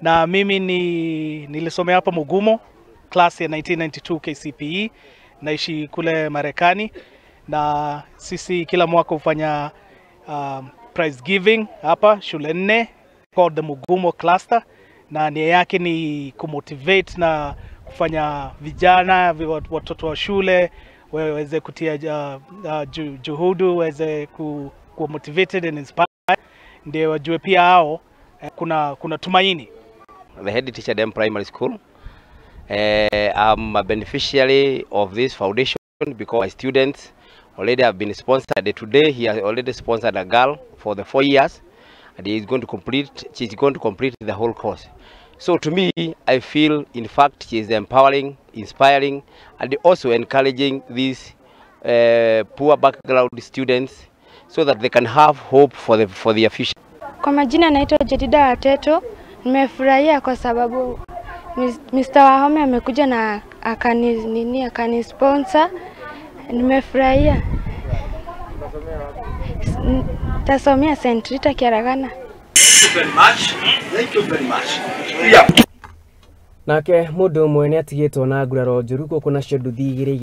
Na mimi nilisomea hapa Mugumo class ya 1992 KCPE, naishi kule Marekani, na sisi kila mwaka hufanya prize giving hapa shule nne called the Mugumo Cluster, na nia yake ni kumotivate na kufanya vijana watoto wa shule waweze kutia juhudu, waweze kuwa motivated and inspired, ndio wajue pia hao kuna tumaini. The head teacher at M Primary School. I'm a beneficiary of this foundation because my students already have been sponsored. Today he has already sponsored a girl for the 4 years and he is going to complete, she's going to complete the whole course. So to me, I feel in fact she is empowering, inspiring and also encouraging these poor background students so that they can have hope for their future. Kwa majina naitwa Jedida Wateto. Nimefurahia kwa sababu Mr. Wahome amekuja na akani nini akani sponsor. Nimefurahia. Tasomea St. Rita Kiaragana. Thank you very much. Yeah. Nake mũndũ ũmwe nĩ atigĩtwo na nguraro njũru gũkũ nacio nduthi igĩrĩ.